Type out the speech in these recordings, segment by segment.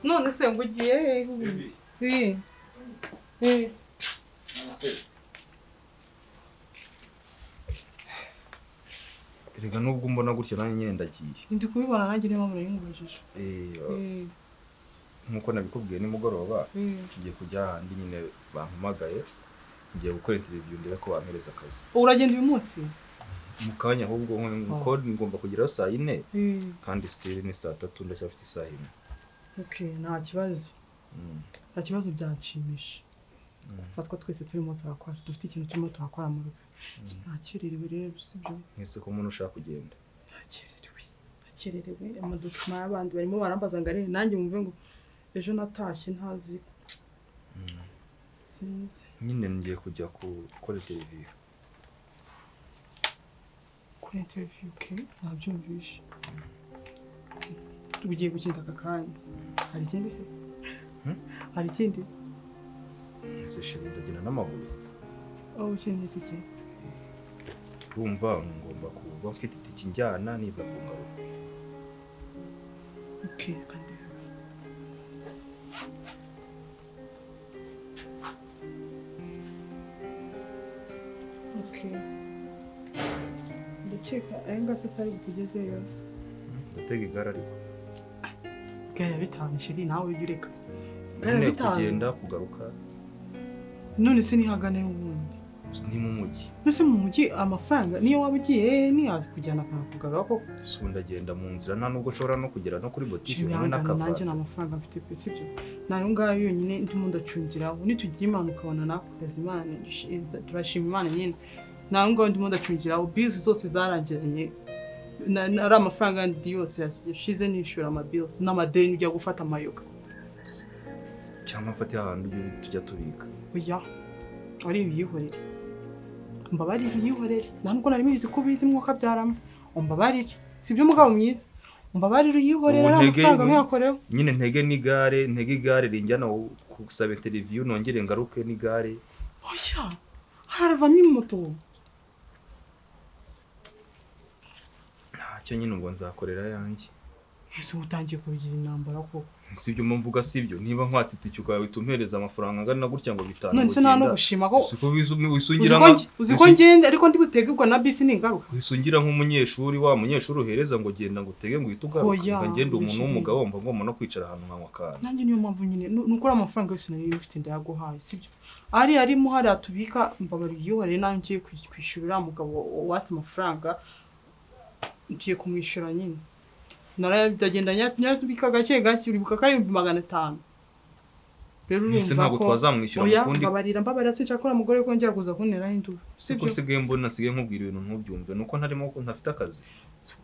None se ngo ugiye hehe? Eh. Erega nubwo mbona gutya nanjye nyine ndagiye. Ndi kubibona nanjye niyo mpamvu nayingubajije. Nkuko nabikubwiye nimugoroba ngiye kujya ahandi nyine bampamagaye, ngiye gukora interview ndebe ko bampereza akazi. Uragenda uyu munsi? Mu kanya ahubwo nko ngomba kugeraho saa 4 kandi still ni saa 3 ndacyafite isaha imwe. Okay, nta kibazo. Nta kibazo byanshimisha. Fatwa twese turimo turakora, dufite ikintu turimo turakora mu rugo. Ntakererewe rero, sibyo? Mwese ko umuntu ushaka kugenda. Ntakererewe amadokima y'abandi barimo barambaza ngo arere nanjye mumve ngo ejo natashye ntazi. Sinzi. Nyine ngiye kujya gukora interview. Kuri interview, okay, nabyumvishe. Ugiye kugenda aka kanya. Hari ikindi se? Hari ikindi? Ese sheri ndagenda n'amaguru. Oh, ukeneye itike? Urumva ngomba kuba mfite itike njyana niza kungaruka. Okay, kandi okay. Ndakeka aya ngaya se ari bukugezeyo. Ndatega igare ariko. Igare ya 5 sheri nawe ujye ureka. Igare ya 5. Kugenda kugaruka. None se nihagane ubundi? Ni mu mujyi. None se mu mujyi amafaranga niyo waba ugiye niyazi kujyana akakugarura koko? Si ndagenda mu nzira nta nubwo nshobora no kugera no kuri botike hamwe n'akava. Nanjye nta mafaranga mfite pe, sibyo? Nayo ngayo yonyine ndimo ndacungiraho. Nitugira Imana ukabona nako kazi Imana turashima Imana nyine. Nayo ngayo ndimo ndacungiraho bills zose zarangiranye. Ari amafaranga ndi yose yashize nishyura ama bills n'amadeni ujya gufata amayoga. Cyangwa mfate ahantu tujya tubika. Oya, ari ibiyihorere. Umbabarire uyihorere. Nta nubwo nari mbizi ko ubizi mwuka byarama. Umbabarire. Sibyo mugabo mwiza. Umbabarire uyihorere ari amafaranga ntuyakoreho. Nyine ntege n'igare, ntege igare rinjyana gusaba interview nongere ngaruke n'igare. Oya, haravamo imoto. Ntacyo nyine ubwo nzakorera yanjye. Ese utangiye kubigira intambara koko? Sibyo mvuga sibyo, niba nkwatse itike ukahita umpereza amafaranga angana gutya ngo 5. None se nta no gushima ko siko wisungira nka uziko ngende ariko ndi butegurwa na bisi ni ingaruka. Wisungira nk'umunyeshuri wa munyeshuri uhereza ngo genda ngo utege ngo uhite ugaruka, ngende umuntu w'umugabo mva ngomba no kwicara ahantu nkanywa akantu. Nanjye niyo mpamvu nyine nukora amafaranga yose nari mfite ndayaguhaye, sibyo? Ari arimo hariya tubika mbabari yihorere nawe ngiye kwishyura mugabo watse amafaranga ngiye kumwishyura nyine. Narayagenda nyatubika gake gake uribuka ko ari 500. Rero urumva ntabwo twazamwishyura mukundi. Mbabarira sinshaka ko umugore kongera kuza kuntera induru. Sibyo sigaye mbona nsigaye nkubwira ibintu ntubyumve nuko ntarimo ko ntafite akazi.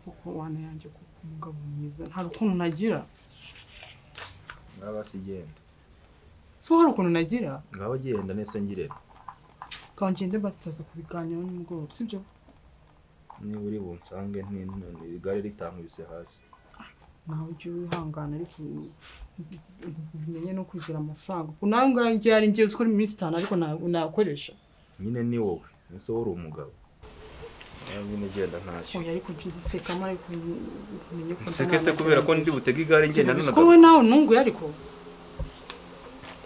Kuko wana yanjye kuko umugabo mwiza nta rukundo nagira. Ngaba sigenda. So hari ukuntu nagira? Ngaba genda nese ngire. Kangende basitoza kubiganiraho nimugoroba, sibyo? Niba uri bunsange igare ritankubise hasi. Nawe ujye wihangana ariko umenye no kwizera amafaranga. Nawe ngayo ngiye ari ngiye uzikora iminsi 5 ariko nayakoresha. Nyine ni wowe, ese wowe uri umugabo. Nyine genda ntacyo. Oya ariko nsekamo ariko umenye ko nseke se kubera ko ndi butege igare ngenda none. Ko wowe nawe nunguye ariko.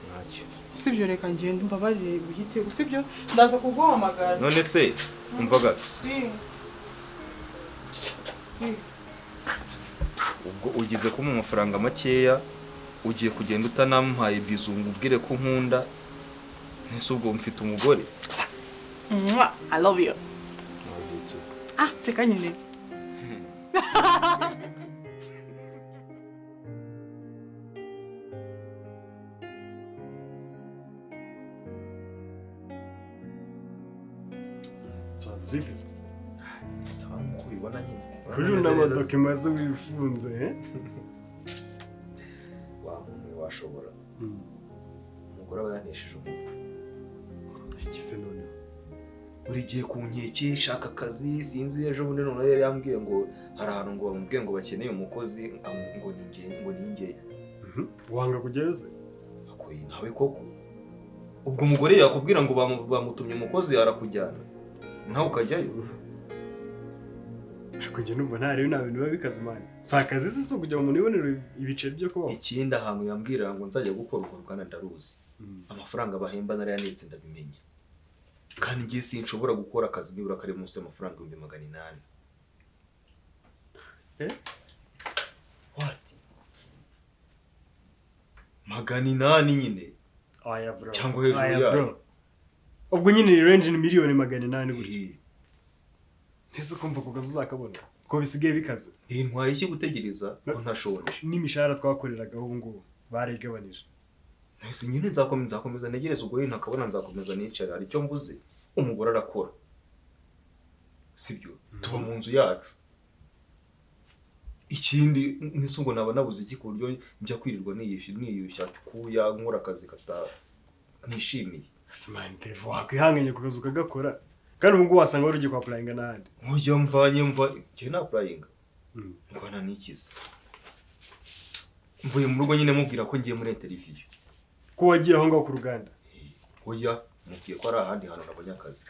Ntacyo. Sibyo reka ngende mbabarire uhite, sibyo? Ndaza kuguhamagara. None se umva gato. Ubwo ugize ko mu mafaranga makeya ugiye kugenda utanampaye bizungu ubwire ko nkunda ntese ubwo mfite umugore. I love you. Ah, seka nyine. Sawa nkuko ubibona nyine. Kuri n'amadokima ze wifunze. Wa muntu washobora. Umugore we yanesheje umutwe. Ikise none. Buri gihe ku nkeke shaka akazi sinzi ejo bundi none yari yambwiye ngo hari ahantu ngo bamubwiye ngo bakeneye umukozi ngo ninge ngo ninge. Wanga kugeze? Akoye nawe koko. Ubwo umugore yakubwira ngo bamutumye umukozi arakujyana. Nawe ukajyayo. Ariko njye numva nta rero, nta bintu biba bikaze, man. Si akazi se? Si ukugira ngo umuntu yibonere ibiceri byo kubaho? Ikindi, ahantu yambwira ngo nzajya gukora urwo ruganda ndaruzi. Amafaranga bahemba narayanetse, ndabimenya, kandi ngiye sinshobora gukora akazi nibura kari munsi y'amafaranga 800,000. Eh? What? 800 nyine. Oya bro. Cyangwa hejuru Oya, yayo. bro. Ubwo nyine ni range, ni 800,000 gutya. Eh, Ese ukumva ako kazi uzakabona ko bisigaye bikaze? Bintwaye iki gutegereza ko ntashonje? N'imishahara twakoreragaho ubu ngubu barayigabanije. Nahise nyine nzakomeza ntegereze, ubwo nyine ntakabona nzakomeza nicare. Hari icyo mbuze? Umugore arakora, sibyo? Tuba mu nzu yacu. Ikindi nise ubwo naba nabuze iki ku buryo njya kwirirwa niyishyura niyushya kuya nkora akazi kata ntishimiye? Ese man Dave, wakwihanganye ku kazi ukagakora, kandi ubu ngubu wasanga wari ugiye kwa applyinga n'ahandi. Nkujya mvanye mva njye na applyinga ndwana n'ikiza, mvuye mu rugo nyine mubwira ko ngiye muri interview. Ko wagiye aho ngaho ku ruganda? Oya, mubwiye ko ari ahandi hantu nabonye akazi.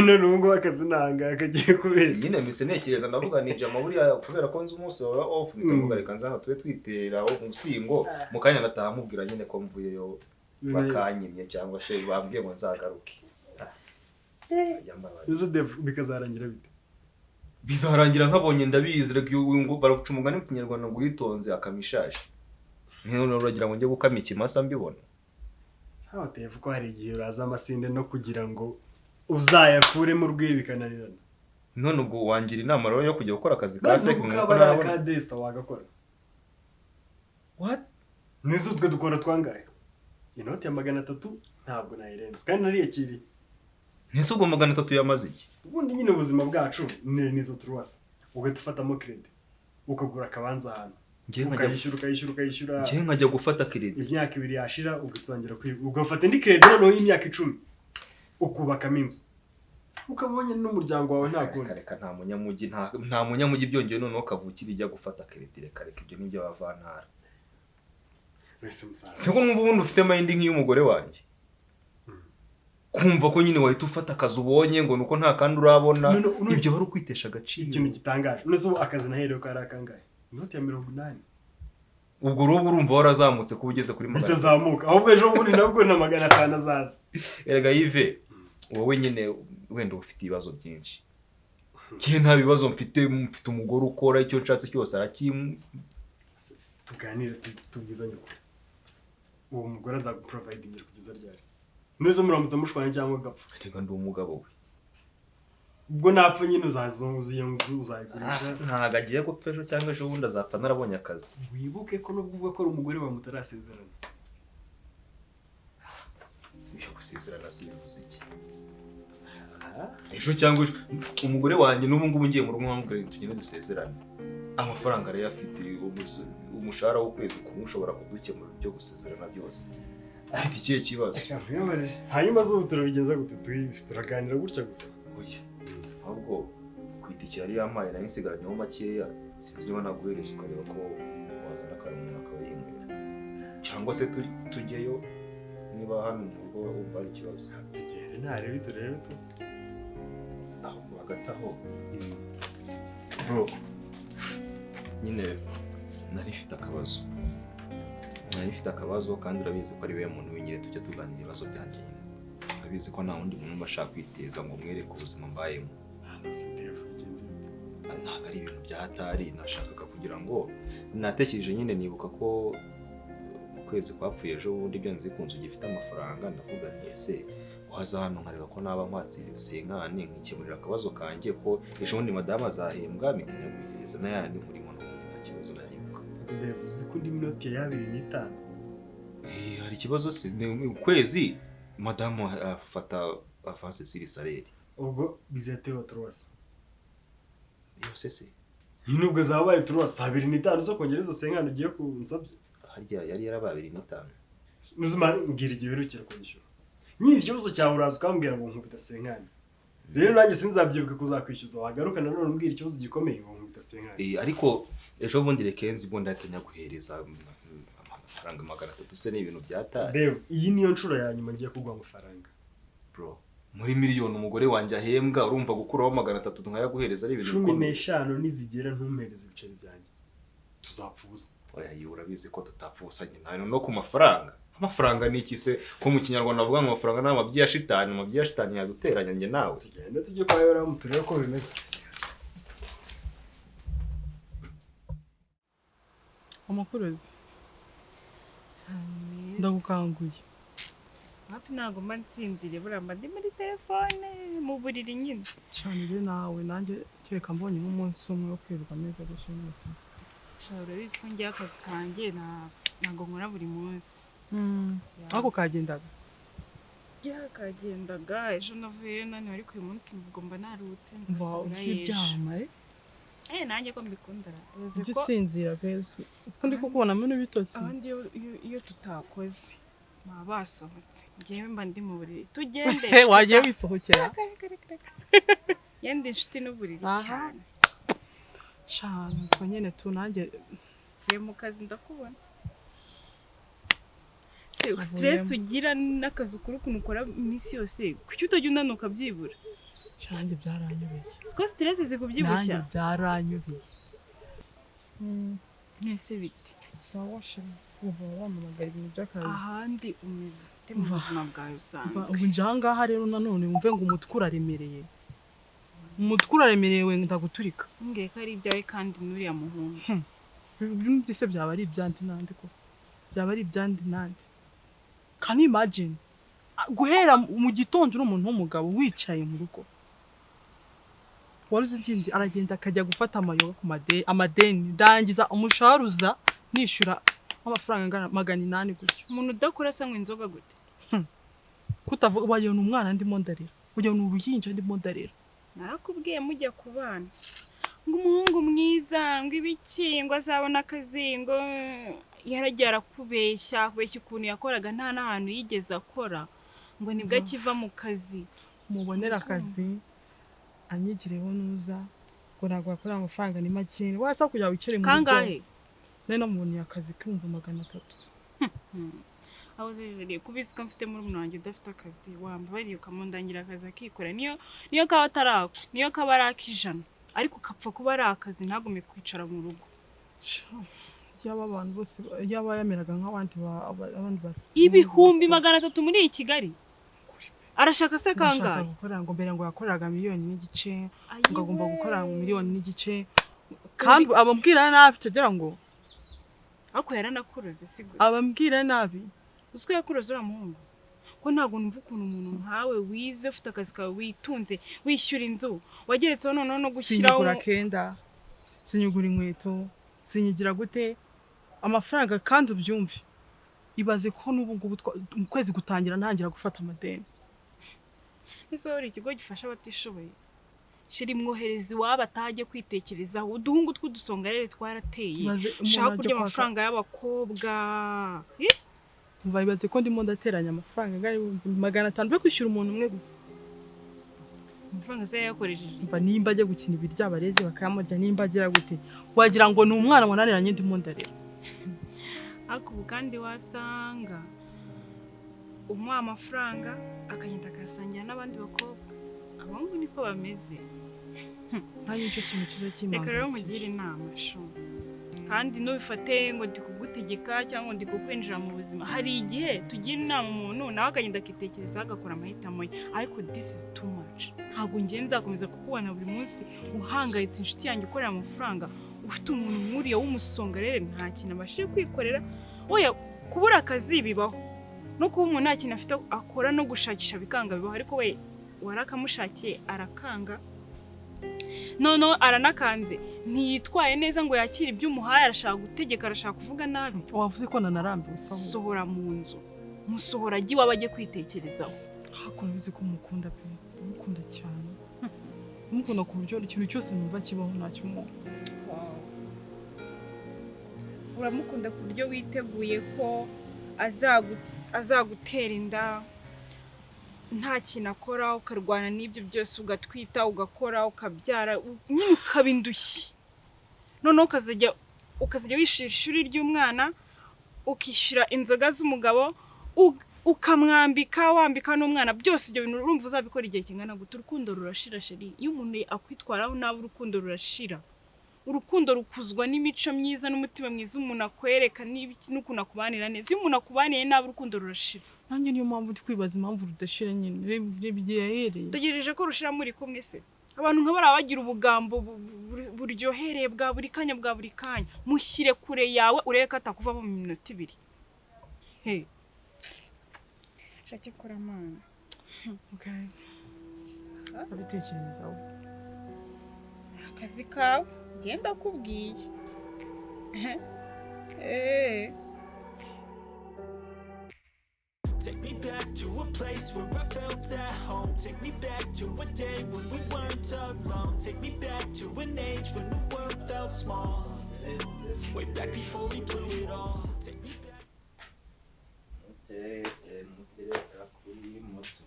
None ubu ngubu akazi ntahangaha kagiye kubera? Nyine mpise ntekereza, ndavuga ni jama buriya, kubera ko nzi umunsi wa off, mpita mvuga reka nza tube twitera umusingo mu kanya ndataha, mubwira nyine ko mvuyeyo bakanyimye cyangwa se bambwiye ngo nzagaruke. Yambabarira. Uzi Dave, bikazarangira bite? Bizarangira nkabonye, ndabizi. Reka uyu ngo baraca umugani mu Kinyarwanda ngo uyitonze akamishaje. None uragira ngo njye gukama ikimasa mbibona? Haba Dave, ko hari igihe uraza amasinde no kugira ngo uzayakuremo urwiri bikananirana. None ubwo wangira inama rero yo kujya gukora akazi ka fake Nubwo nkuko kaba ari narabona? aka desa wagakora. What? Nizo utwe dukora twangahe? Inoti ya 300 ntabwo nayirenza, kandi nariyakiriye. Ntese ubwo 300 yamaze iki? Ubundi nyine ubuzima bwacu ni nizo turuwasa, ugahita ufatamo crédit ukagura akabanza ahantu, Njye nkajya ukayishyura, ukayishyura, ukayishyura. Njye nkajya gufata crédit? Imyaka 2 yashira ugatangira kwiga, ugafata indi crédit noneho y'imyaka 10, ukubakamo inzu, ukabonye n'umuryango wawe, nta kundi. Reka reka, nta munyamujyi, nta munyamujyi byongeye noneho kavukire ijya gufata crédit. Reka reka, ibyo nibyo abavantara. Wese musaza. Siko numva ubundi ufite mind nk'iy'umugore wanjye, kumva ko nyine wahita ufata akazi ubonye ngo nuko nta kandi urabona. No, Ibyo bari ukwitesha agaciro. Ikintu gitangaje, none se ubu akazi naherewe kari akangahe? Inoti ya 80. Ubwo urubu urumva warazamutse kuba ugeze kuri 300. Bitazamuka, ahubwo ejo bundi nabwo na 500 azaza. Erega Yive, wowe nyine wenda uba ufite ibibazo byinshi. Njye nta bibazo mfite, mfite umugore ukora, icyo nshatse cyose arakim Tuganire, tubwizanye ukuri, uwo mugore azaguprovidingira kugeza ryari? None muramutse mushwanye cyangwa agapfa? Reka, ndi umugabo we. Ubwo napfa nyine uzazunguza iyo nzu, uzayigurisha. Ntabwo agiye gupfa ejo cyangwa ejo bundi, azapfa narabonye akazi. Wibuke ko nubwo uvuga ko ari umugore wawe, mutarasezerana. Ibyo gusezerana si bivuze iki? Ejo cyangwa ejo umugore wanjye, n'ubu ngubu ngiye mu rugo nkamubwira ngo tugende dusezerane, amafaranga arayafite. Umushahara w'ukwezi kumwe ushobora kudukemura ibyo gusezerana byose. Afite ikihe kibazo? Reka nkuyoborere. Hanyuma se ubu turabigenza gute? Turaganira gutya gusa? Oya, ahubwo ku itike yari yampaye nari nsigaranyeho makeya, sinzi niba naguhereje ukareba ko wazana akantu umuntu akaba yinywera, cyangwa se tujyeyo niba hano mu rugo wumva hari ikibazo. Tugende, ntarebe, turebe tu. Ahubwo hagati aho bro, nyine nari mfite akabazo, nari mfite akabazo, kandi urabizi ko ari we muntu wenyine tujya tuganira ibibazo byanjye. Nyine urabizi ko nta wundi muntu mba ashaka kwiteza ngo mwereke ubuzima mbayemo. Ntabwo ari ibintu bya hatari, nashakaga kugira ngo natekereje nyine, nibuka ko ukwezi kwapfuye ejo bundi, byanze bikunze ugifite amafaranga, ndavuga nti ese waza hano nkareba ko naba nkwatse cinquante nkikemurira akabazo kanjye, ko ejo bundi madamu azahembwa mpita nyaguhereza n'ayandi nkurimo, n'ubundi nta kibazo nayibuka. Ndeba, uzi ko indi minota ya 2.5? Eh, hari ikibazo se? Ni ukwezi madamu afata avance sur salaire. Ubwo bizaterwa turuwasa. Yose se? Nyine ubwo zabaye turuwasa, 2.5 zo kongera izo cinquante ugiye kunsabye. Harya yari yarabaye 2.5? Nuzima mbwira igihe uherukira kunyishyura. Nyine ikibazo cyawe, uraza ukambwira ngo nkubita cinquante, rero nanjye sinzabyibuke kuzakwishyuza, wagaruka nanone umbwira ikibazo gikomeye ngo nkubita cinquante. Eh, ariko ejo bundi rekenzi ubundi ahita nyaguhereza amafaranga 300 se, ni ibintu byataye? Reba, iyi niyo nshuro ya nyuma ngiye kuguha amafaranga. Bro, Muri miliyoni umugore wanjye ahembwa, urumva gukuraho 300 nkayaguhereza ari ibintu cumi bikomeye. n'eshanu nizigera ntumpereze ibiceri byanjye, tuzapfa ubusa. Oya, iyo urabizi ko tutapfa ubusanye nawe no ku mafaranga. Amafaranga ni iki se, ko mu Kinyarwanda bavuga ngo amafaranga ni amabyi ya shitani? Amabyi ya shitani yaduteranya njye nawe? Tugende tujye kwa Yoramu turebe ko bimeze. Amakuruzi, ndagukanguye? Hafi, ntabwo mba nsinziriye, buriya mba ndi muri telefone mu buriri nyine. Cyane rero nawe nanjye kereka mbonye nk'umunsi umwe wo kwirirwa ameze gutyo n'umutima. Sha, urabizi ko ngiye akazi kanjye ntabwo nkora buri munsi. Ariko kagendaga? Ya, kagendaga. Ejo navuyeyo naniwe, ariko uyu munsi ubwo mba naruhutse, Mva nzasubirayo ejo. uryama eh? Eh, nanjye ko mbikunda uzi Ujye ko usinzira beza, kuko ndi kukubonamo n'ibitotsi. Abandi iyo tutakoze baba basohotse, njyewe mba ndi mu buriri. Tugende. Wagiye wisohokera. Yenda inshuti n'uburiri Aha. cyane. Shana, ubwo nyine tu nanjye. Mvuye mu kazi ndakubona. Se Avuyemo. stress ugira n'akazi ukora, ukuntu ukora iminsi yose, kuki utajya unanuka byibura? Sha, nanjye byaranyobeye. Siko stress Nanjye zikubyibushya? byaranyobeye. Mwese biti? Sawa shema, ubu bampamagara ibintu by'akazi. Ahandi umeze ute mu Umva. buzima bwawe busanzwe? Ubu nje ahangaha rero nanone wumve ngo umutwe uraremereye, umutwe uraremereye, wenda guturika. Mbwiye ko ari ibyawe kandi n'uriya muhungu. Byumvise, byaba ari ibyandi nandi ko byaba ari ibyandi nandi. Can you imagine? Ah, guhera mu gitondo uri umuntu w'umugabo wicaye mu rugo, wari uzi ikindi, aragenda akajya gufata amayoga ku amadeni, ndangiza umushahara uza nishyura nk'amafaranga angana 800 gutyo. Umuntu udakora asanywa inzoga gute? Kutavuga wagira ni umwana ndimo ndarira, wagira ni uruhinja ndimo ndarira. Narakubwiye mujya ku bana ngo umuhungu mwiza, ngo ibiki, ngo azabona akazi, ngo yaragiye arakubeshya, akubeshya ukuntu yakoraga nta n'ahantu yigeze akora, ngo nibwo Umva. akiva mu kazi. Mubonera akazi anyigireho nuza ngo ntabwo yakorera amafaranga, ni make, wasa kugira wicare mu rugo. Kangahe? Nari namuboneye akazi k'ibihumbi 300. Aho zerereye kubizi ko mfite murumuna wanjye udafite akazi, wambabariye ukamundangira akazi akikora, niyo kaba atari ako, niyo kaba ari ak'ijana, ariko kapfa kuba ari akazi, ntagume kwicara mu rugo. Sha, yaba abantu bose yaba yameraga nk'abandi abandi 300,000 muri iyi Kigali, arashaka se Ashaka kangahe? gukorera ngo mbere ngo yakoreraga 1.5 miliyoni, Ayiwe. ngo agomba gukora 1.5 miliyoni, kandi abambwira nabi tugira ngo Ariko yaranakuroze si gusa. Abambwira nabi. Uzi ko yakuroze uriya muhungu? Ko ntabwo numva ukuntu umuntu nkawe wize, ufite akazi kawe, witunze, wishyura inzu, wageretseho noneho no gushyiraho. Sinyigura kenda, sinyigura inkweto, sinyigira gute amafaranga, kandi ubyumve, ibaze ko n'ubu ngubu mu kwezi gutangira ntangira gufata amadeni. Ese wowe uri ikigo gifasha abatishoboye? Shira, imwohereza iwabo atajya kwitekerezaho. Uduhungu tw'udusongarere twarateye. Ibaze umuntu Shaka ajya kurya kwaka- amafaranga y'abakobwa. Ih, Umva, ibaze ko ndimo ndateranya amafaranga angana 500,000 yo kwishyura umuntu umwe gusa. Amafaranga se yayakoresheje? Umva, nimba ajya gukina ibiryo abarezi bakayamurya, nimba agira gute, wagira ngo ni umwana wananiranye ndimo ndarera. Ariko ubu kandi wasanga umuha amafaranga akagenda akayasangira n'abandi bakobwa. Abahungu niko bameze. Nta nicyo kintu cyiza. Reka rero Kimpangayikishije. nkugire inama shu, kandi ntubifate ngo ndi kugutegeka cyangwa ngo ndi kukwinjira mu buzima. Hari igihe tugira inama umuntu nawe akagenda akitekerezaho, agakora amahitamo ye, ariko this is too much. Ntabwo ngiye nzakomeza kukubona buri munsi uhangayitse, inshuti yanjye ukorera amafaranga, ufite umuntu nk'uriya w'umusonga rero nta kintu abashije kwikorera. Oya, kubura akazi bibaho, no kuba umuntu nta kintu afite akora no gushakisha bikanga bibaho, ariko we warakamushakiye arakanga, noneho aranakanze, ntiyitwaye neza ngo yakire ibyo umuhaye, arashaka gutegeka, arashaka kuvuga nabi. Wavuze ko nanarambiwe sawa. Sohora mu nzu, musohora ajye iwabo ajye kwitekerezaho. Hakuno ubizi ko mukunda pe, ndamukunda cyane, ndamukunda ku buryo ikintu cyose numva kibaho ntacyo umuha. Uramukunda ku buryo witeguye ko azagutera inda nta kintu akora, ukarwana n'ibyo byose, ugatwita, ugakora, ukabyara, nyine ukaba indushyi, noneho ukazajya wishyura ishuri ry'umwana, ukishyura inzoga z'umugabo. Ukamwambika, wambika n'umwana, byose ibyo bintu urumva uzabikora igihe kingana gute? Urukundo rurashira chéri. Iyo umuntu akwitwaraho nabi urukundo rurashira. Urukundo rukuzwa n'imico myiza n'umutima mwiza umuntu akwereka n'ukuntu akubanira neza. Iyo umuntu akubaniye nabi urukundo rurashira. Nanjye niyo mpamvu ndi kwibaza impamvu rudashira nyine. Reba igihe yahereye. Utegereje ko rushira muri kumwe se? Abantu nka bariya bagira ubugambo buryohereye bwa buri kanya bwa buri kanya. Mushyire kure yawe urebe ko atakuvamo mu minota 2. Hey. Shake kora mana. Okay. Abitekerezaho. Akazi kawe genda kubwiye. Take me back to a place where I felt at home. Take me back to a day when we weren't alone. Take me back to an age when the world felt small. Way back before we blew it all. Take me back. Mutese mutereka kuri moto.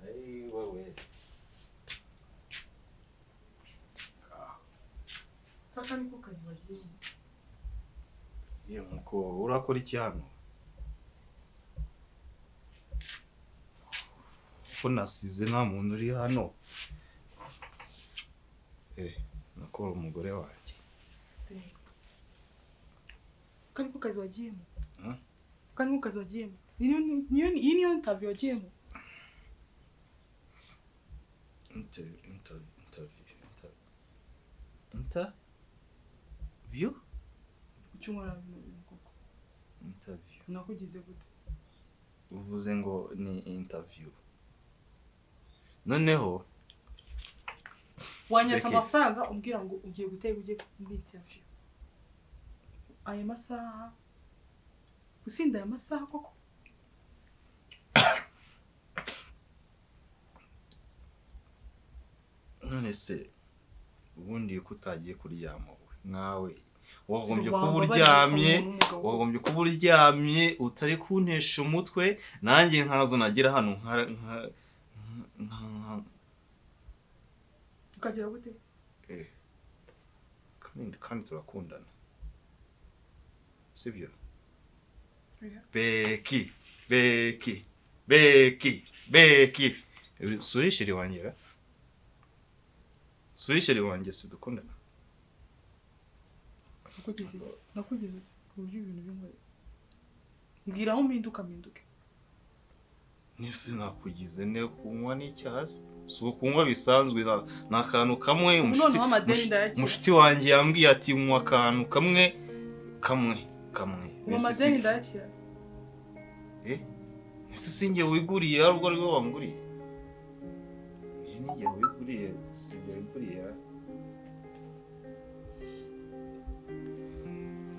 Ai wowe. Saka niko kazi bagiye. Ye muko urakora iki hano? Ko nasize nta muntu uri hano. Nakora umugore wanjye. Kari ko kazi wagiyemo? Kari ko kazi wagiyemo? Niyo niyo interview wagiyemo? Interview? Kucyumara ibintu koko. Interview. Nakugize gute? Uvuze ngo ni interview. Noneho wanyatse amafaranga umbwira ngo ugiye gutega ugiye muri interview. Aya masaha usinda aya masaha koko? None se ubundi ko utagiye kuryama nkawe wagombye kuba uryamye, wagombye kuba uryamye utari kuntesha umutwe, nanjye nkaza nagera hano nka ukagira gute? Kandi turakundana sibyo? Beki Beki Beki Beki surishiri wanjye ra? Surishiri wanjye sidukundana? Nakugize ute ku buryo ibintu binkorera? Mbwira aho mpinduka mpinduke. Nisi nakugize ne kunywa n'icyaha si ukunywa bisanzwe, ni akantu kamwe. Umushuti wanjye yambwiye ati nywa akantu kamwe kamwe kamwe. Amadeni ndayakira. Ese sinjye wiguriye ari ubwo ari wowe wanguriye? Ni njye wiguriye, sinjye wiguriye.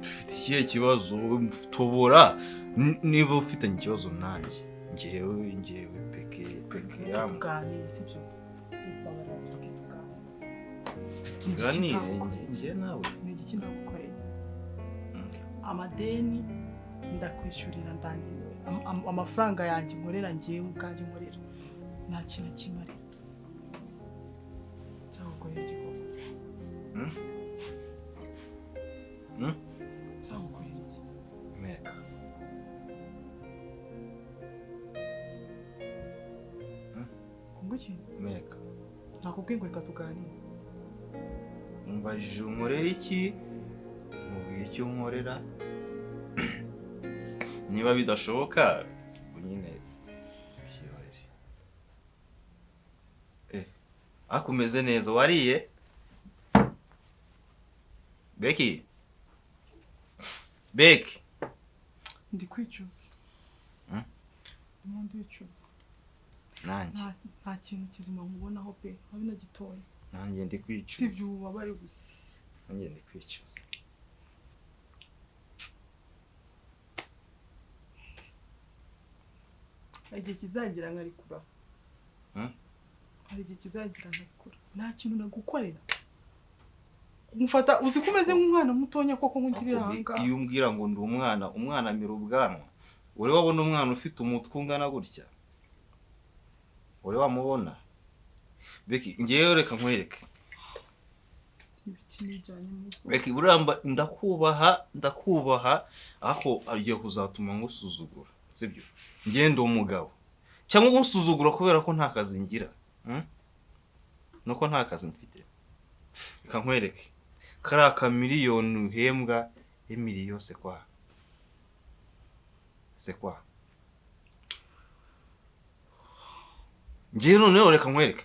Ufite ikihe kibazo? Tobora niba ufitanye ikibazo nanjye. Ngewe peke peke yamu. Tuganire sibyo? Tuganire ngewe nawe. Ni igiki nagukoreye? Amadeni ndakwishyurira ndangiye. Amafaranga yanjye nkorera ngewe ubwanjye nkorera. Nta kintu kimarira. Nzagukorera iki koko? Nzagukorera iki? Meka. Nguki? Meka. Nakubwiye ngo reka tuganire. Umbajije unkorera iki? Mubwiye icyo nkorera. Niba bidashoboka nyine byihorere. Akumeze neza wariye? Beki. Beki. Ndi kwicuza. Ndimo ndicuza. Nanjye. Nta kintu kizima nkubonaho pe, habe na gitoya. Nanjye ndi kwicuza. Sibyo ububabare gusa. Nanjye ndi kwicuza. Igihe kizagira nkarikura. Hari igihe kizagira nkarikura. Nta kintu nagukorera. Mufata uzi ko umeze nk'umwana mutonya koko nkugirira hanga. Iyo umbwira ngo ndi umwana, umwana amira ubwanwa. Uri wabona umwana ufite umutwe ungana gutya? Uri wamubona? Beki ngewe reka nkwereke. Beki buramba ndakubaha, ndakubaha aho agiye kuzatuma ngusuzugura. Sibyo? Njye ndi umugabo. Cyangwa unsuzugura kubera ko nta kazi ngira. Nuko nta kazi mfite. Reka nkwereke. Kariya kamiliyoni uhembwa emiliyo c'est quoi? C'est quoi? Njye noneho reka nkwereke.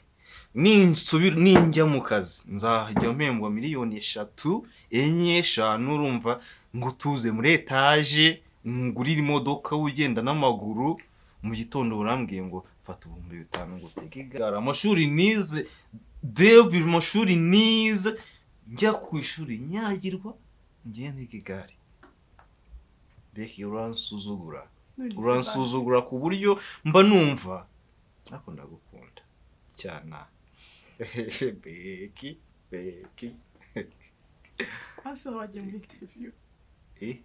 Ninsubira ninjya mu kazi nzajya mpembwa miliyoni 3, 4, 5, urumva ngo tuze muri etaje ngurire imodoka ugenda n'amaguru. Mu gitondo urambwiye ngo fata 5000 ngo utege igare. Amashuri nize David, amashuri nize njya ku ishuri nyagirwa ngiye ntega igare. Becky, uransuzugura. Uransuzugura ku buryo mba numva ariko ndagukunda cyane. Becky, Becky. Hasi wagiye muri interview. Eh?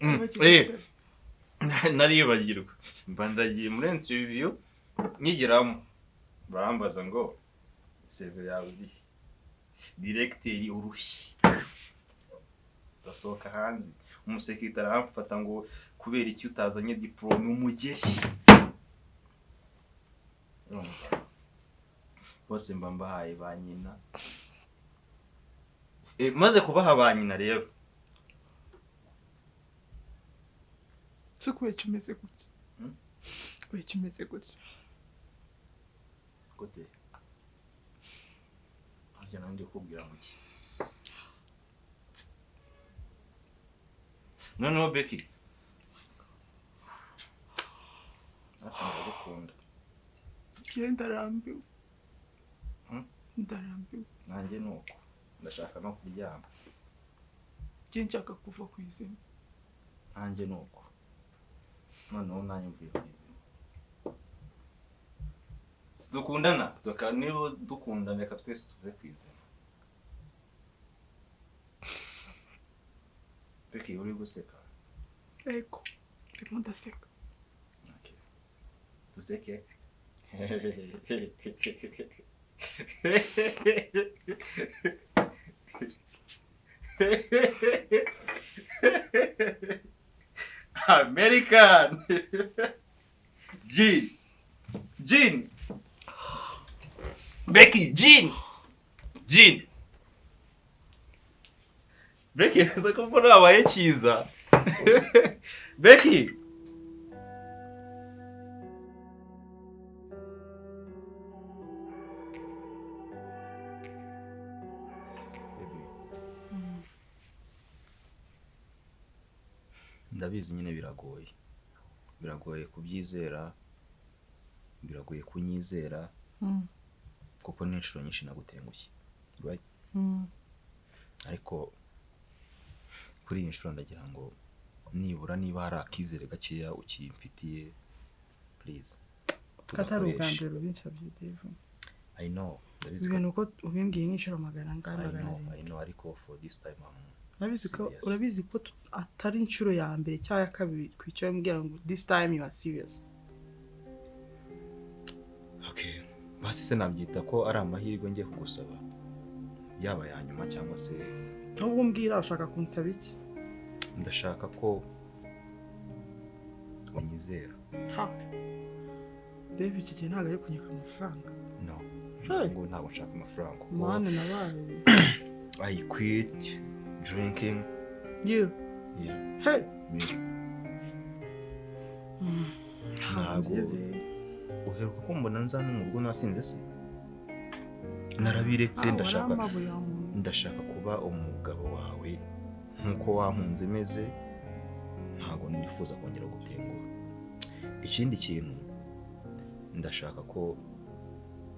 Wagiye muri Eh, interview. Naribagirwa. Mba ndagiye muri interview, nyigeramo barambaza ngo CV yawe iri he? Directeur urushyi. Ndasohoka hanze, umusekirite aramfata ngo kubera iki utazanye diplôme, umugeri. Urumva? Bose mba mbahaye ba nyina. Maze kubaha ba nyina rero, Se kubera icyo umeze gutya? Hmm? Kubera icyo umeze gutya? Gute? Harya nandi kukubwira ngo iki? Noneho Becky, ariko ndagukunda. Njye ndarambiwe. Hmm? Ndarambiwe. Nanjye ni uko, ndashaka no kuryama. Njye nshaka kuva ku izima. Nanjye ni uko, noneho nanjye mvuye ku izima. Si dukundana? Niba dukundana, reka twese tuve ku izima. Becky, uri guseka? Ego, ndimo ndaseka. Okay. Duseke. American. Jean. Jean. Becky, Jean. Jean. Becky, ese ko mbona wabaye cyiza. Becky. Ndabizi nyine biragoye, biragoye kubyizera, biragoye kunyizera, kuko n'inshuro nyinshi nagutengushye, right? Ariko kuri iyi nshuro ndagira ngo nibura niba hari akizere gakeya ukimfitiye, please, Katari ubwa tugakoreshe. mbere ubinsabye, Dave. I know, ndabizi ko Ibintu uko ubimbwiye nk'inshuro magana angahe, I magana know, arindwi. I know, ariko for this time I'm Urabizi ko serious. urabizi ko atari inshuro ya mbere cyangwa ya kabiri twicaye mbwira ngo this time you are serious. Okay. Basi se nabyita ko ari amahirwe ngiye kugusaba, yaba ya nyuma cyangwa se Nubwo umbwira, ushaka kunsaba iki? Ndashaka ko unyizera. Ha, Dave, iki gihe ntabwo ari kunyaka amafaranga. No. Hey. Ngo ntabwo nshaka amafaranga kuko Mane nabaye. I quit drinking. You? Yeah. Hey. Me. Ntabwo Mbyizeye. uheruka kumbona nza no mu rugo nasinze se? Narabiretse. Ah, Ndashaka waramabuye wa muntu. ndashaka kuba umugabo wawe nk'uko wankunze meze. Ntabwo nifuza kongera gutenguha. Ikindi kintu, ndashaka ko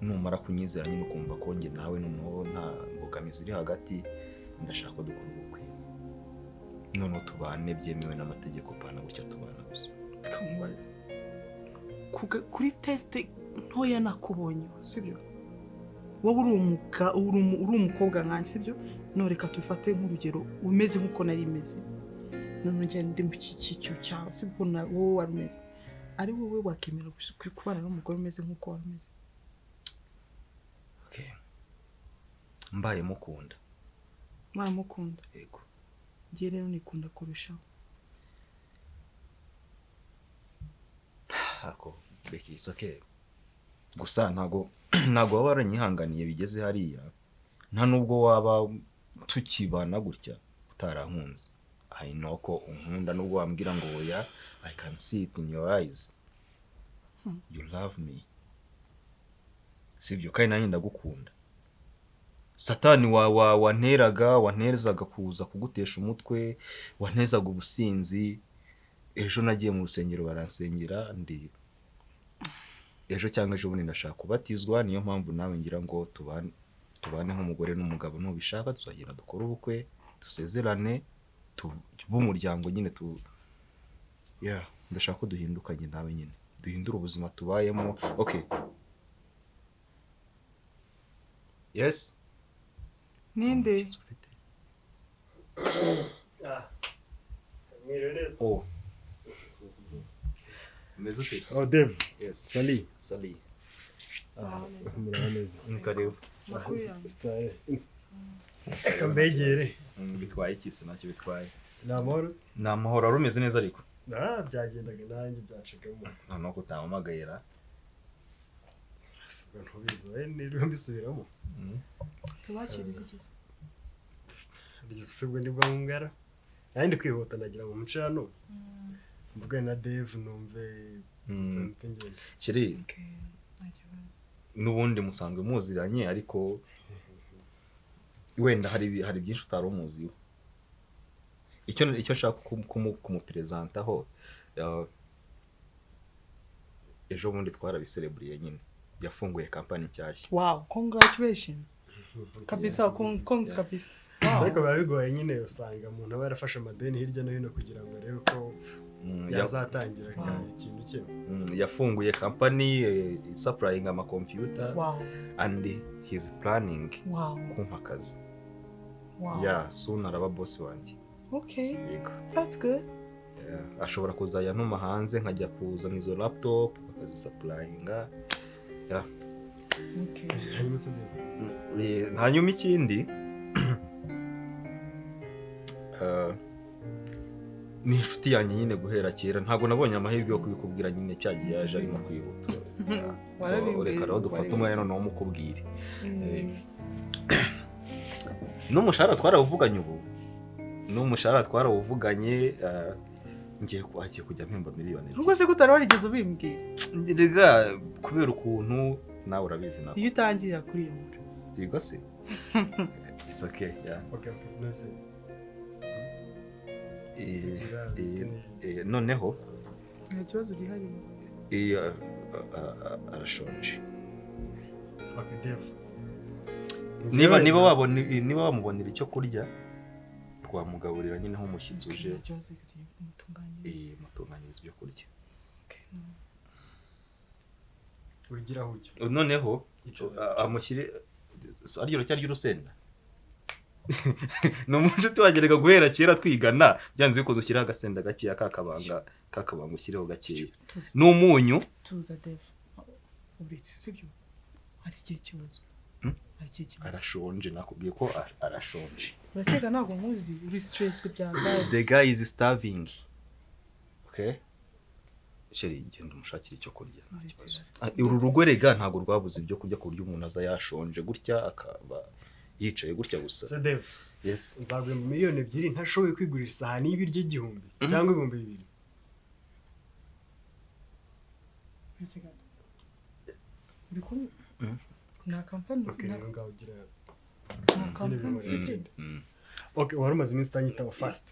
numara kunyizera nyine ukumva ko njye nawe noneho nta mbogamizi iri hagati, ndashaka ko dukora ubukwe, noneho tubane byemewe n'amategeko, pana gutya tubana gusa. Kamubaze. Kuri test ntoya nakubonyeho, sibyo? Wowe uri umukobwa nkanjye, sibyo? None reka tubifate nk'urugero, umeze nk'uko nari meze. None njye ndi mu cyiciro cyawe, sibyo? Na wowe wari umeze, ari wowe wakemera kubana n'umugore umeze nk'uko wari umeze? Okay. Mbaye mukunda. Mwaramukunda? Yego. Njye rero nikunda kurushaho. Ako Becky, it's okay. Gusa ntago waba waranyihanganiye bigeze hariya, nta nubwo waba tukibana gutya utarankunze. I know ko unkunda, nubwo wambwira ngo oya, I can see it in your eyes. You love me, sibyo? Kandi nanjye ndagukunda. Satani wa wa wanteraga wanterezaga kuza kugutesha umutwe, wantezaga ubusinzi. Ejo nagiye mu rusengero baransengera, ndi ejo cyangwa ejo bundi ndashaka kubatizwa. Niyo mpamvu nawe ngira ngo tubane nk'umugore n'umugabo. Nubishaka tuzagenda dukore ubukwe, dusezerane, tube umuryango nyine tu yeah, ndashaka ko duhindukanye nawe nyine, duhindure ubuzima tubayemo. Okay, yes. Ninde? Ah, mwiriwe neza. Oh, umeze ute se? Oh, Dave. Yes. Sali. Sali. Ah, muraho neza. Ni karibu. Makuru yanjye. Sitare. Reka mbegere. Bitwaye iki se? Ntacyo bitwaye. Ni amahoro? Ni amahoro, wari umeze neza ariko? Ah, byagendaga nanjye byacagamo. Noneho ko utampamagaye ra? Ubwo ntubizi, we nirirwa mbisubiramo. Tubakirize iki se? Gusa ubwo nibwo ngara. Nanjye ndi kwihuta, nagira ngo muce hano. Mvugane na Dave numve gusa mpite ngenda. Chéri, Okay, nta kibazo. n'ubundi musanzwe muziranye, ariko wenda hari byinshi utari umuziho. Icyo nshaka kumuperezantaho, ejo bundi twarabisereburiye nyine, yafunguye kampani nshyashya. Wow, congratulations kabisa. Congs kabisa. Wow. Ariko biba bigoye nyine, usanga umuntu aba yarafashe amadeni hirya no hino kugira ngo arebe ko yazatangira ikintu cye. Yafunguye kampani isupplyinga amakompiyuta and he's planning kumpa akazi. Yeah, soon araba boss wanjye. Okay. Yego. That's good. Yeah, ashobora kuzajya ntuma hanze nkajya kuzana izo laptop bakazisupplyinga. Okay. Hanyuma se Dave? Hanyuma ikindi, ni inshuti yanjye nyine guhera kera. Ntabwo nabonye amahirwe yo kubikubwira nyine cyagiye yaje arimo kwihuta. Yeah. So, Warabimbwiye, reka rero dufate warabimbwiye. umwanya noneho mukubwire. N'umushahara twarawuvuganye, ubu n'umushahara twarawuvuganye, ngiye agiye kujya mpemba miliyoni 2. Ubwo se ko utari warigeze ubimbwira? Rega kubera ukuntu nawe urabizi nawe. Iyo utangirira kuri iyo nkuru. Yego se, it's okay, yeah. Okay, none se Noneho Nta kibazo gihari. Arashonje. Okay, Dave. Niba wabona, niba wamubonera icyo kurya, twamugaburira nyine nk'umushyitsi uje. Nta kibazo, reka tujye kumutunganyiriza. Mutunganyiriza ibyo kurya. Okay, no. Wigira aho ujya. Noneho Icara. Amushyire aryo cyaryo urusenda. Ni umushuti wagerega guhera kera twigana. Byanze bikunze ushyiraho agasenda gakeya, kakabanga ushyireho gakeya. Tuza. N'umunyu. Tuza Dave, uretse sibyo, hari ikihe kibazo? Hmm? Hari ikihe kibazo? Arashonje, nakubwiye ko arashonje. Urakeka ntabwo nkuzi? Uri stress byangaye. The guy is starving. Okay, chéri, genda umushakire icyo kurya, nta kibazo. Ah, uru rugo rega ntabwo rwabuze ibyo kurya ku buryo umuntu aza yashonje gutya akaba yicaye gutya gusa. Se Dave, Yes. nzaguhemba miliyoni 2 ntashoboye kwigurira isahani y'ibiryo 1000 cyangwa 2000? Uretse gato. Uri kumwe? Mm. Nta kampani. Okay, Nta rero ngaho ugira nta kampani bihora. ufite. Okay, wari umaze iminsi utanyitaba fast.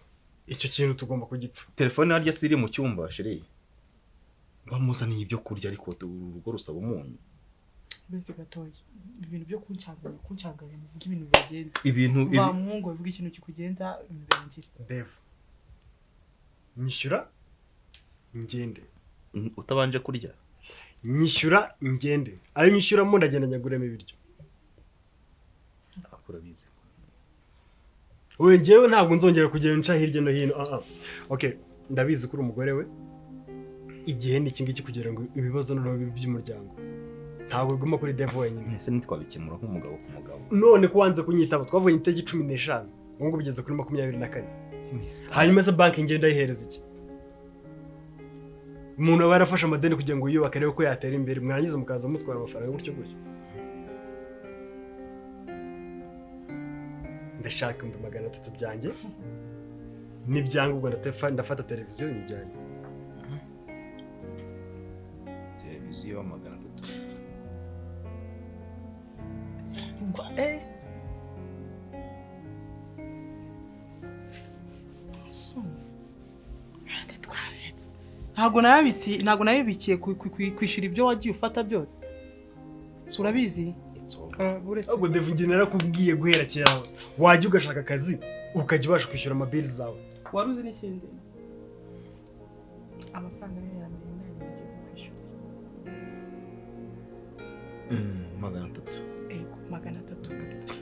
Icyo kintu tugomba kugipfa. Telefone harya si iri mu cyumba, chéri? Bamuzaniye ibyo kurya, ariko uru rugo rusaba umunyu. Uretse gatoya, ibintu byo kuncanganya, muvuge ibintu bibagenza. Ibintu Va muhungu, bivuge ikintu kikugenza, ibintu birangire. Dave, nyishyura ngende. Utabanje kurya? Nyishyura ngende. Ayo nyishyuramo ndagenda nyaguremo ibiryo. Urabizi. Wowe, njyewe ntabwo nzongera kugenda nca hirya no hino. Ah ah, okay, ndabizi ko uri umugore we. Igihe ni iki ngiki kugira ngo ibibazo noneho bibe iby'umuryango, ntabwo biguma kuri Dave wenyine. Ese ntitwabikemura nk'umugabo ku mugabo? None ko wanze kunyitaba, twavuganye itariki 15, ubu ngubu bigeze kuri 24. Hanyuma se banki ngenda ndayihereza iki? Umuntu aba yarafashe amadeni kugira ngo yiyubake arebe ko yatera imbere, mwarangiza mukaza mutwara amafaranga gutyo gutyo. Ndashaka 300,000 byanjye, n'ibyangombwa ndafata televiziyo nyijyanye. Televiziyo 300. Ntabwo nayabitse, ntabwo nayibikiye kwishyura ibyo wagiye ufata byose. Urabizi? Ahubwo Devu njye narakubwiye guhera kera hose, wajya ugashaka akazi ukajya ubasha kwishyura amabili zawe. Wari uzi n'ikindi? Amafaranga niyo ya mbere nayo nagiye kwishyura. 300. Ego, 300.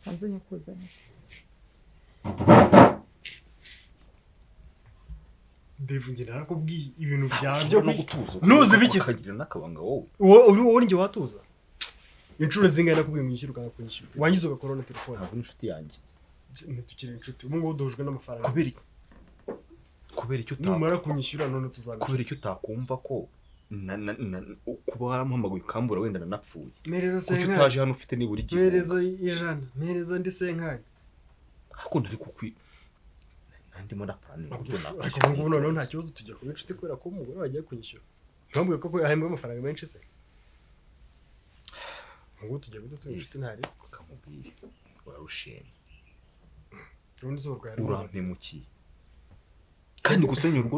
Hanze nyakuzanira. Devu njye narakubwiye ibintu byawe byo no gutuza. Nuzi biki se? Ukagira n'akabanga wowe. Wowe njye watuza. Inshuro zingahe nakubwiye mwishyura ukanga kunyishyura. Wangiza ugakora na telefone. Ntabwo inshuti yanjye. Ntitukiri inshuti. Ubu ngubu duhujwe n'amafaranga. Kubera icyo numara kunyishyura none tuzabishyura. Kubera icyo utakumva ko kuba warampamaguye ukambura wenda nanapfuye. Mpereza Kuki utaje hano ufite nibura igihumbi? Mpereza 100, mpereza ndi senkani. Ariko ntari kukwi nandimo ndaplanning uburyo nakwishyura. Ariko ubu ngubu noneho nta kibazo tujya kuba inshuti kubera ko umugore wagiye kunyishyura. Ntambwiye ko ahembwa amafaranga menshi se. Ubu tujya guta tuba inshuti ntari. Ukamubwira urarushimye. Urundi zuba rwawe urampemukiye. Kandi gusenya urugo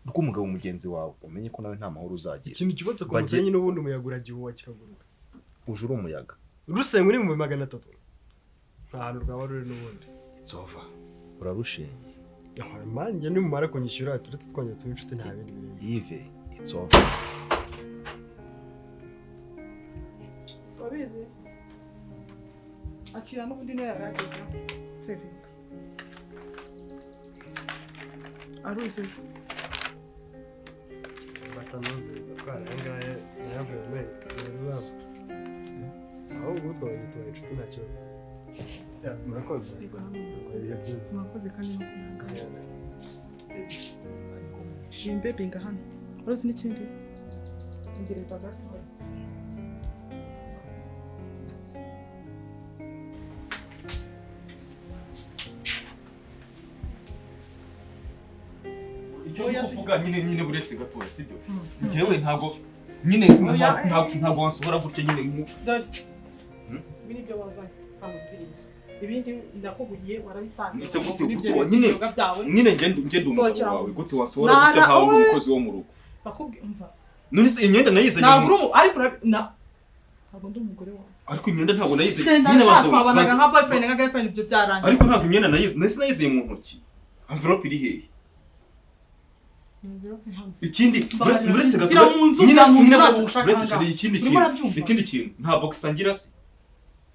rw'umugabo mugenzi wawe umenye ko nawe nta mahoro uzagira. Ikintu cyubatse ku musenyi n'ubundi umuyaga uragihuha kikaguruka. Uje uri umuyaga. Rusenywe ni mu 300. Nta hantu rwaba ruri n'ubundi. It's over. Urarushenye. Manjye nimumara kunyishyura turetse twongera tuba inshuti nta bindi birenze. Yves, it's over. Urabizi? Akira n'ubundi niyo yaragezeho. Sevinga. Aruzi. Batanuze batwara aya ngaya nayavuye muri rwabo. Sawa ubwo twongera tuba inshuti nta kibazo. Murakoze. Murakoze kandi no kwihangana. Jimbebinga hano. Uruzi n'ikindi? Ngereza gato. Icyo kuvuga nyine buretse gatoya sibyo? Njyewe ntabwo nyine ntabwo wansohora gutya nyine nku. Dore. Ibi nibyo wazanye. Ibindi ndakugugiye warabitanze. Ese gute gute nyine nyine ngende umugabo wawe gute wansohora gutya nkaho uri umukozi wo mu rugo. Bakubwiye umva. None se imyenda nayizanye ntabwo uri ariko ntabwo ndi umugore wawe. Ariko imyenda ntabwo nayizanye. Nyine banza nka boyfriend nka girlfriend ibyo byarangiye. Ariko ntabwo imyenda nayizanye nayizanye mu ntoki. Envelope iri hehe? Ikindi uretse gato nyine uretse ikindi kintu nta box angira se.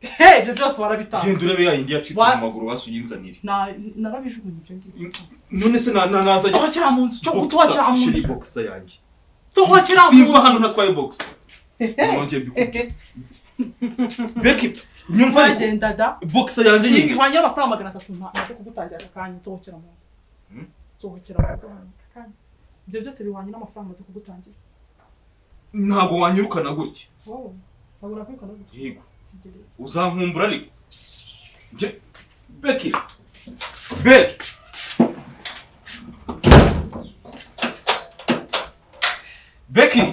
Hey, ibyo byose warabitanze. Genda urebe ya yindi yacitse mu maguru basuyinzanire. Narabijugunye ibyo ngibyo. None se nazajya sohokera mu nzu cyo gutwakira mu nzu. Shiri boxer yanjye. Sohokera mu nzu. Simva hano natwaye boxer. Nongeye mbikubwire. Becky, nyumva ariko. Wagenda da. Boxer yanjye nyine. Ihwanye amafaranga 300 maze kugutangira akanya sohokera mu nzu. Sohokera mu nzu akanya. Ibyo byose bihwanye n'amafaranga maze kugutangira. Ntago wanyirukana gutya. Wowe, ntabwo nakwirukana gutya. Yego. Uzankumbura ariko. Becky. Becky. Becky.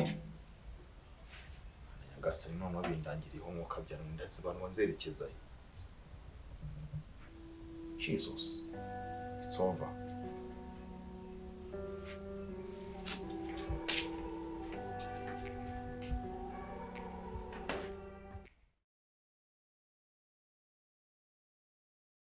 Nyagasani none bindangiriyeho nkuko abyara ndetse abantu banzerekezayo. Jesus. It's over.